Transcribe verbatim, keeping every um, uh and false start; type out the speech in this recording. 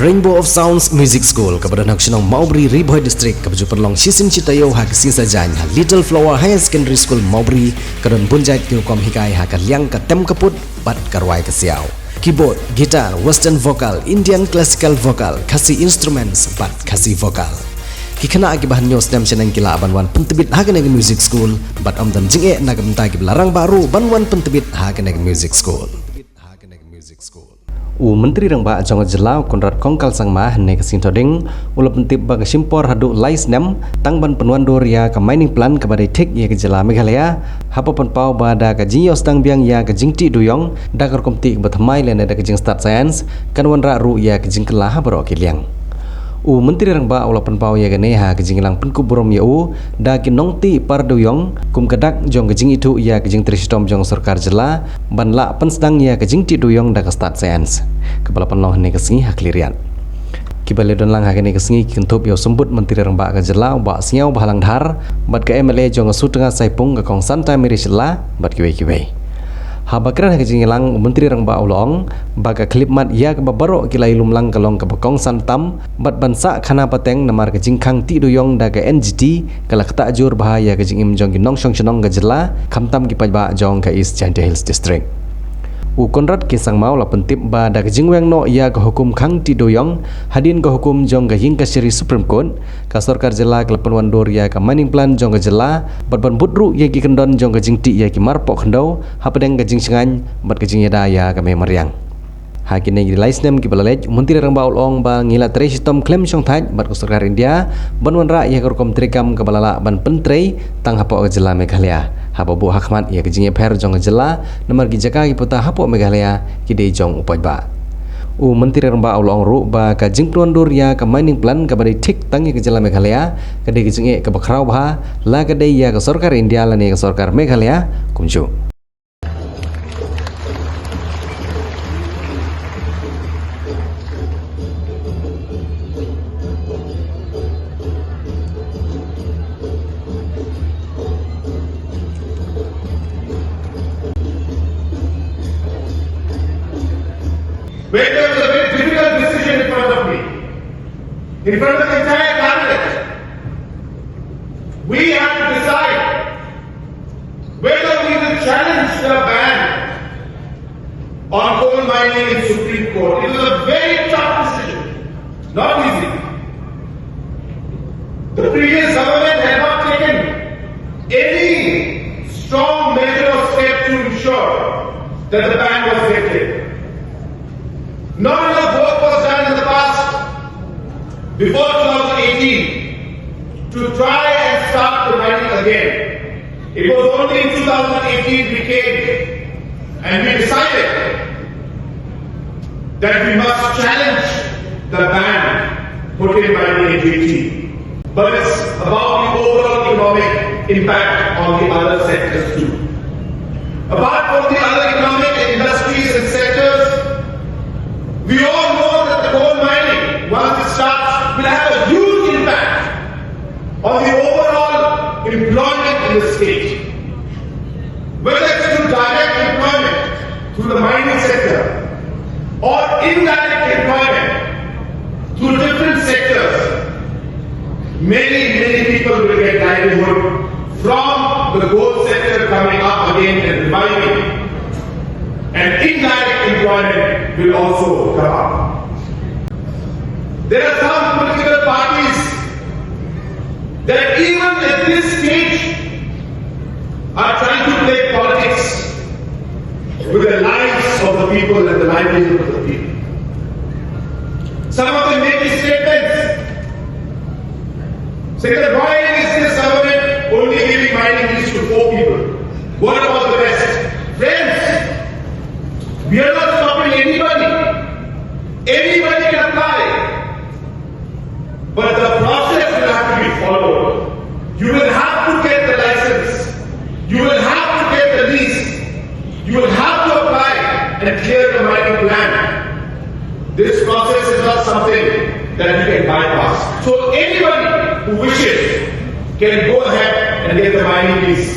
Rainbow of Sounds Music School, kaba don ha ka shnong Mawbri, Ri Bhoi District, kaba ju pynlong shisien shi taïew ha ka sngi Saitjaiñ ha Little Flower Higher Secondary School Mawbri, ka don bun jait ki rukom hikai ha ka liang ka tem ka put bad ka rwai ka siaw. Keyboard, guitar, western vocal, Indian classical vocal, Khasi instruments bad Khasi vocal. Ki khynnah kiba hynñiew snem shaneng ki lah ban wan pyntbit ha kane ka music school bad ym don jingeh na ka bynta kiba la rangbah ruh ban wan pyntbit ha kane ka music school. U Myntri Rangbah jong ka jylla u Conrad Kongkal Sangma hynne ka sngi Thohdieng u la pyntip ba ka shim por haduh lai snem tang ban pynwandur ïa ka mining plan kaba dei thik ïa ka jylla Meghalaya, haba pynpaw ba da ka jingïoh sdang biang ïa ka jingtih dewïong da ka rukom tih kaba thymmai lane da ka jingstad science, kan wanrah ruh ïa ka jingkylla ha baroh ki liang. U Myntri Rangbah u la pynpaw ïa kane ha ka jingïalang pynkup burom ïa u da ki nongtih par dewïong kum ka dak jong ka jingithuh ïa ka jingtrei shitom jong ka sorkar jylla ban lah pynsdang ïa ka jingtih dewïong da ka stad science, kaba la pynlong hynne ka sngi ha Khliehriat. Kiba la don lang ha kane ka sngi ki kynthup ïa u Symbud Myntri Rangbah ka jylla u Bah Sniawbhalang Dhar bad ka M L A jong ka Sutnga Saipung ka Kong Santa Mary Shylla bad kiwei kiwei. Haba kren ha ka jingïalang u Myntri Rangbah u la ong ba ka khyllipmat ïa kaba baroh ki la ïalum lang ka long kaba kongsan tam bad ban sah khana pateng namar ka jingkhang tih dewïong da ka N G T ka la ktah jur bha ïa ka jingim jong ki nongshong shnong ka jylla, khamtam ki paidbah jong ka East Jaintia Hills District. U Conrad K Sangma u la pyntip ba da ka jingweng noh ïa ka hukum khang tih dewïong hadien ka hukum jong ka Ïingkashari Supreme Court, ka sorkar jylla ka la pynwandur ïa ka mining plan jong ka jylla bad ban bud ruh ïa ki kyndon jong ka jingtih ïa ki marpoh khyndew hapdeng ka jingshngaiñ bad ka jingïada ïa ka mei mariang. Ha kine ki lai snem kiba la leit, u Myntri Rangbah u la ong ba ngi la trei shitom khlem shongthait bad ka sorkar India ban wanrah ïa ka rukom treikam kaba la lah ban pyntrei tang hapoh ka jylla Meghalaya, haba buh ha khmat ïa ka jingïapher jong ka jylla namar ki jaka ki puta hapoh Meghalaya ki dei jong u paidbah. U Myntri Rangbah u la ong ruh ba ka jingpynwandur ïa ka mining plan kaba dei thik tang ïa ka jylla Meghalaya ka dei ka jingeh kaba khraw bha, la ka dei ïa ka sorkar India lane ka sorkar Meghalaya kumjuh. When there was a very difficult decision in front of me, in front of the entire cabinet, we had to decide whether we will challenge the ban on coal mining in Supreme Court. It was a very tough decision, not easy. The previous government had not taken any strong measure or step to ensure that the ban was lifted. Not enough work was done in the past, before two thousand eighteen, to try and start the mining again. It was only in two thousand eighteen we came and we decided that we must challenge the ban put in by the N G T. But it's about the overall economic impact on the other sectors too. Apart from the other economic industries and sectors, we all know that the coal mining, once it starts, will have a huge impact on the overall employment in the state. Whether it's through direct employment through the mining sector or indirect employment through different sectors, many, many people will get livelihood from the coal sector coming up again and reviving. And indirect employment will also come up. There are some political parties that even at this stage are trying to play politics with the lives of the people and the livelihood of the people. Some of them making statements saying that why is this government only giving mining lease to four people? What about the rest? Friends, we are not stopping anybody. Anybody can apply. But the process will have to be followed. You will have to get the license. You will have to get the lease. You will have to apply and clear the mining plan. This process is not something that you can bypass. So anybody who wishes can go ahead and get the mining lease.